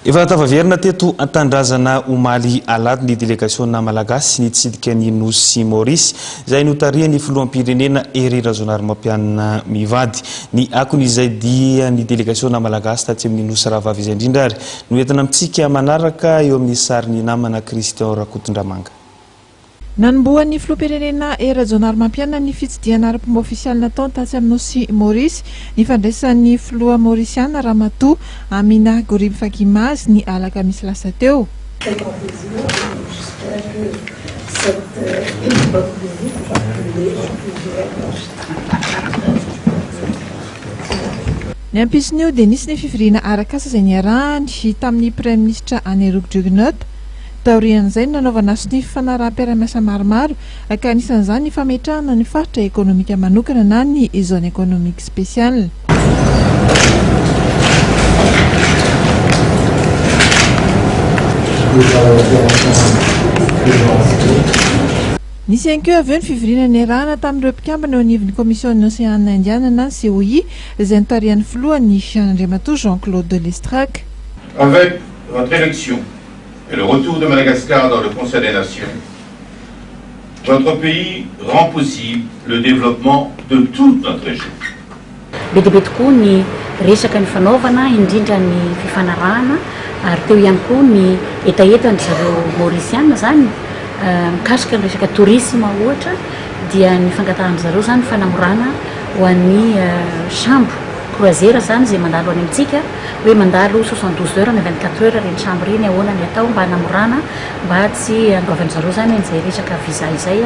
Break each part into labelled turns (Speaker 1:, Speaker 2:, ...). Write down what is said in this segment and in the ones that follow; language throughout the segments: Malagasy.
Speaker 1: Efa tafaverina teto an-tanindrazana omaly alahady ny delegasiona malagasy nitsidika ny Nosy Maorisy, izay notarihan'ny filoham-pirenena Hery Rajaonarimampianina mivady. Ny akon'izay dia ny delegasiona malagasy tatsy amin'ny Nosy Rahavavy izay indrindra ary no entina amintsika manaraka eo amin'ny sarin'ny namana Christian Rakotondramanga.
Speaker 2: Nanombohan'ny filoham-pirenena Hery Rajaonarimampianina ny fitsidihana ara-pomba ofisialy nataony tatsy amin'ny Nosy Maorisy ny fandraisan'ny filoha maorisiana Ramatoa Amina Gorib Fakim azy ny alakamisy lasa teo. Ny ampitson'io dia nisy ny fivoriana arak'asa izay niarahany tamin'ny Praiminisitra Anerouk Jugnauth. Taorian'izay no nanaovana sonia fifanaraham-piarahamiasa maromaro ka anisan'izany ny fametrahana ny faritra ekonomika manokana na ny zone économique spéciale. Nisy ihany koa avy eo ny fivoriana niarahana tamin'ireo mpikambana eo anivon'ny Komision'ny Oseana Indiana na ny COI izay notarihan'ny filohany, Andriamatoa Jean Claude Lestrac.
Speaker 3: Avec votre élection et le retour de Madagascar dans le Conseil des Nations, votre pays rend possible le développement de toute notre région.
Speaker 4: Be dia be tokoa ny resaka nifanaovana, indrindra ny fifanarahana ary teo ihany koa ny hetahetan-dry zareo Maorisiana izany mikasika ny resaka tourisme ohatra dia ny fangatahan-dry zareo izany fanamorana ho an'ny sambo croisière izany izay mandalo any amintsika. hoe mandalo 72 heures na 24 heures ireny sambo ireny, ahoana ny atao mba hanamorana mba tsy handoavan-dry zareo izany an'izay resaka visa izay.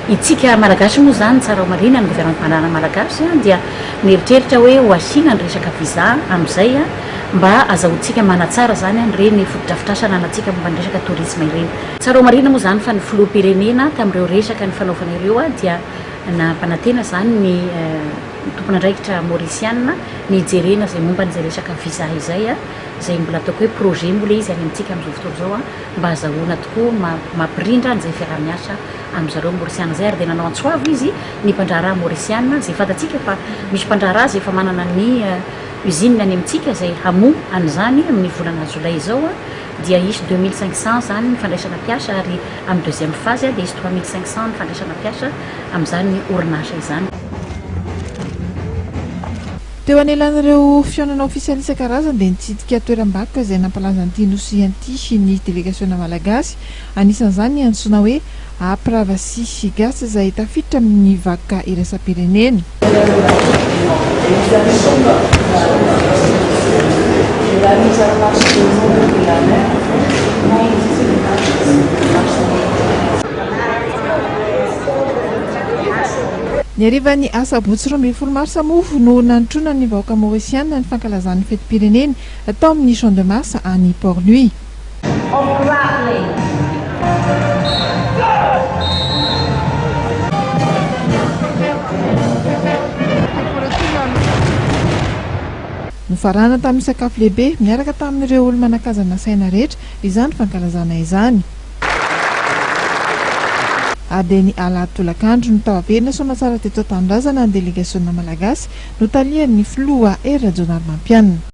Speaker 4: Itsika Malagasy moa izany, tsara ho marihina, ny gouvernement malagasy dia mieritreritra hoe ho asiana ny resaka visa amin'izay mba azahoantsika manatsara izany an'ireny fotodrafitrasa ananantsika momba ny resaka tourisme ireny. Tsara ho marihina moa izany fa ny filoham-pirenena tamin'ireo resaka nifanaovana ireo dia nampanantena izany ny ny tompon'andraikitra Maorisiana ny hijerena izay momba an'izay resaka visa izay, izay mbola ataoko hoe projet moa ilay izy any amintsika amin'izao fotoana izao mba hazahoana tokoa mampirindra an'izay fiaraha-miasa amin-dry zareo Maorisiana izay ary dia nanao antso avo izy ny mpandraharaha Maorisiana izay fantatsika fa misy mpandraharaha izay efa manana ny usine any amintsika izay hamoha an'izany amin'ny volana jolay izao dia hisy 2500 izany ny fandraisana mpiasa ary amin'ny deuxième phase dia hisy 3500 ny fandraisana mpiasa amin'izany orinasa izany.
Speaker 2: Teo anelan'ireo fihaonana ofisialy isan-karazany dia nitsidika toeram-bakoka izay nampalaza an'ity nosy ity ny delegasiona malagasy, anisan'izany ny antsoina hoe Apravasi Gasy izay tafiditra amin'ny vakoka iraisam-pirenena. Ny harivan'ny asabotsy 12 marsa moa no nanotrona ny vahoaka maorisiana ny fankalazany ny fetim-pireneny tao amin'ny Champ de Mars any Port-Louis. Nofaranana tamin'ny sakafo lehibe miaraka tamin'ireo olo-manan-kaja nasaina rehetra izany fankalazana izany. Ary dia ny alahady tolakandro no tafaverina soamatsara teto an-tanindrazana ny delegasiona malagasy notalihan'ny filoha Hery Rajaonarimampianina.